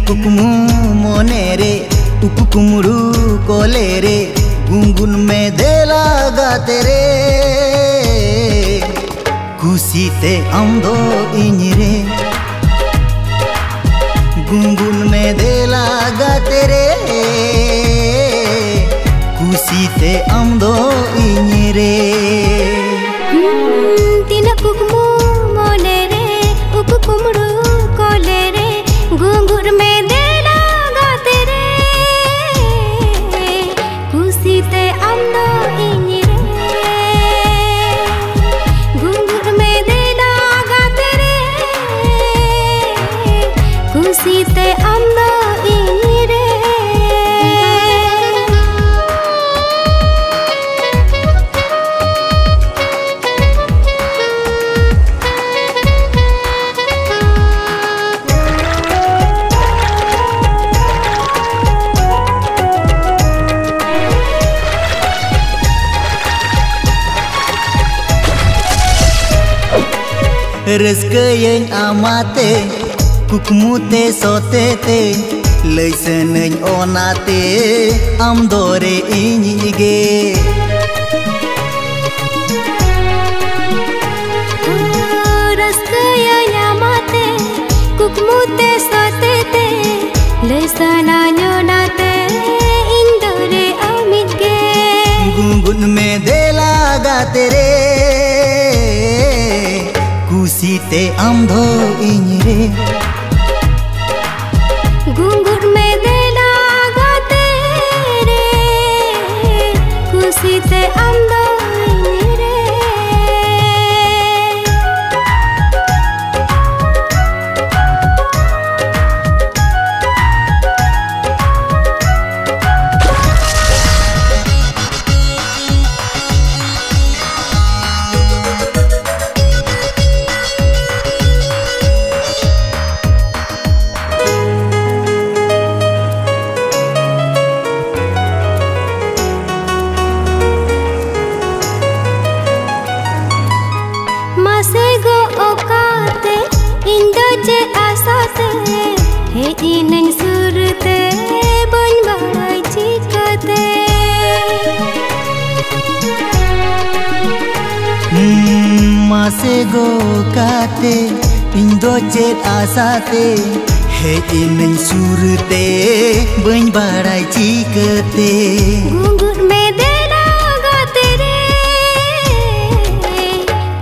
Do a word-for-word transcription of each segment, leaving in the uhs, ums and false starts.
ᱠᱩᱠᱢᱩ ᱢᱚᱱᱮ ᱨᱮ ᱩᱠᱩ ᱠᱩᱢᱲᱩ ᱠᱚᱞᱮ ᱨᱮ, ᱜᱩᱸᱜᱩᱱ ᱢᱮ ᱫᱮᱞᱟ ᱜᱟᱛᱮ ᱨᱮ, ᱠᱩᱥᱤ ᱛᱮ ᱟᱢ ᱫᱚ ᱤᱧ ᱨᱮ᱾ ᱜᱩᱸᱜᱩᱱ ᱢᱮ ᱫᱮᱞᱟ ᱜᱟᱛᱮ ᱨᱮ, ᱠᱩᱥᱤ ᱛᱮ ᱟᱢ ᱫᱚ ᱤᱧ ᱨᱮ᱾ ᱦᱩᱸ, ᱛᱤᱱᱟᱹᱜ ᱠᱩᱠᱢᱩ ᱢᱚᱱᱮ ᱨᱮ, ᱩᱠᱩ ᱠᱩᱢᱲᱩ ᱠᱚᱞᱮ ᱨᱮ, ᱜᱩᱸᱜᱩᱨ ᱢᱮ ᱫᱮᱞᱟ ᱜᱟᱛᱮ ᱨᱮ, ᱠᱩᱥᱤ ᱛᱮ ᱟᱢ ᱫᱚ ᱤᱧ ᱨᱮ᱾ ᱜᱩᱸᱜᱩᱨ ᱢᱮ ᱫᱮᱞᱟ ᱜᱟᱛᱮ ᱨᱮ, ᱠᱩᱥᱤ ᱛᱮ ᱟᱢ ᱫᱚ ᱤᱧ ᱨᱮ᱾ ᱨᱟᱹᱥᱠᱟᱹᱭᱟᱹᱧ ᱟᱢᱟᱛᱮ, ᱠᱩᱠᱢᱩ ᱛᱮ ᱥᱚᱛᱮ ᱛᱮ, ᱞᱟᱹᱭ ᱥᱟᱹᱱᱟᱹᱧ ᱚᱱᱟᱛᱮ, ᱟᱢ ᱫᱚᱨᱮ ᱤᱧᱤᱡ ᱜᱮ᱾ ᱨᱟᱹᱥᱠᱟᱹᱭᱟᱹᱧ ᱟᱢᱟᱛᱮ, ᱠᱩᱠᱢᱩ ᱛᱮ ᱥᱚᱛᱮ ᱛᱮ, ᱞᱟᱹᱭ ᱥᱟᱱᱟᱧ ᱚᱱᱟᱛᱮ, ᱤᱧ ᱫᱚᱨᱮ ᱟᱢᱤᱡ ᱜᱮ᱾ ᱜᱩᱸᱜᱩᱱ ᱢᱮ ᱫᱮᱞᱟ ᱜᱟᱛᱮ ᱨᱮ, ᱠᱩᱥᱤ ᱛᱮ ᱟᱢ ᱫᱚ ᱤᱧ ᱨᱮ᱾ ᱜᱩᱸᱜᱩᱨ ᱢᱮ ᱫᱮᱞᱟ ᱜᱟᱛᱮ ᱨᱮ, ᱠᱩᱥᱤ ᱛᱮ ᱟᱢ ᱫᱚ ᱤᱧ ᱨᱮ᱾ ᱥᱩᱨ ᱛᱮ ᱵᱟᱹᱧ ᱵᱟᱲᱟᱭ ᱪᱤᱠᱟᱹᱛᱮ᱾ ᱦᱩᱸ, ᱢᱟᱥᱮ ᱜᱚ ᱠᱟᱛᱮ ᱤᱧ ᱫᱚ ᱪᱮᱫ ᱟᱥᱟᱛᱮ ᱦᱮᱡ ᱮᱱᱟᱹᱧ ᱥᱩᱨ ᱛᱮ ᱵᱟᱹᱧ ᱵᱟᱲᱟᱭ ᱪᱤᱠᱟᱹᱛᱮ᱾ ᱜᱩᱸᱜᱩᱫ ᱢᱮ ᱫᱮᱞᱟ ᱜᱟᱛᱮ ᱨᱮ,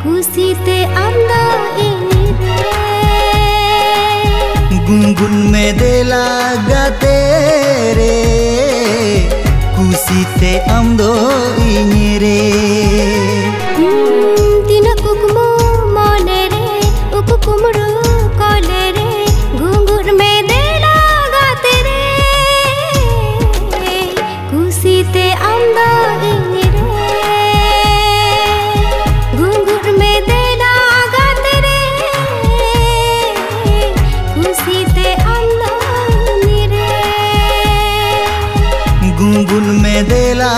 ᱠᱩᱥᱤᱛᱮ ᱟᱢ ᱫᱚ ᱤᱧ ᱨᱮ᱾ ᱜᱩᱱᱜᱩᱱ ᱢᱮ ᱫᱮᱞᱟ ᱜᱟᱛᱮ ᱨᱮ, ᱠᱩᱥᱤᱛᱮ ᱟᱢ ᱫᱚ ᱤᱧ ᱨᱮ᱾ ᱦᱩᱸ, ᱛᱤᱱᱟᱹᱜ ᱠᱩᱠᱢᱩ ᱢᱚᱱᱮ ᱨᱮ, ᱩᱠᱩ ᱠᱩᱢᱲᱩ ᱠᱚᱞᱮ ᱨᱮ, ᱜᱩᱸᱜᱩᱫ ᱢᱮ ᱫᱮᱞᱟ ᱜᱟᱛᱮ ᱨᱮ, ᱠᱩᱥᱤᱛᱮ ᱟᱢ ᱫᱚ ᱤᱧ ᱨᱮ᱾ ᱜᱩᱸᱜᱩᱫ ᱢᱮ ᱫᱮᱞᱟ ᱜᱟᱛᱮ ᱨᱮ, ᱠᱩᱥᱤᱛᱮ ᱟᱢ ᱫᱚ ᱤᱧ ᱨᱮ᱾ ᱜᱩᱸᱜᱩᱫ ᱢᱮ ᱫᱮᱞᱟ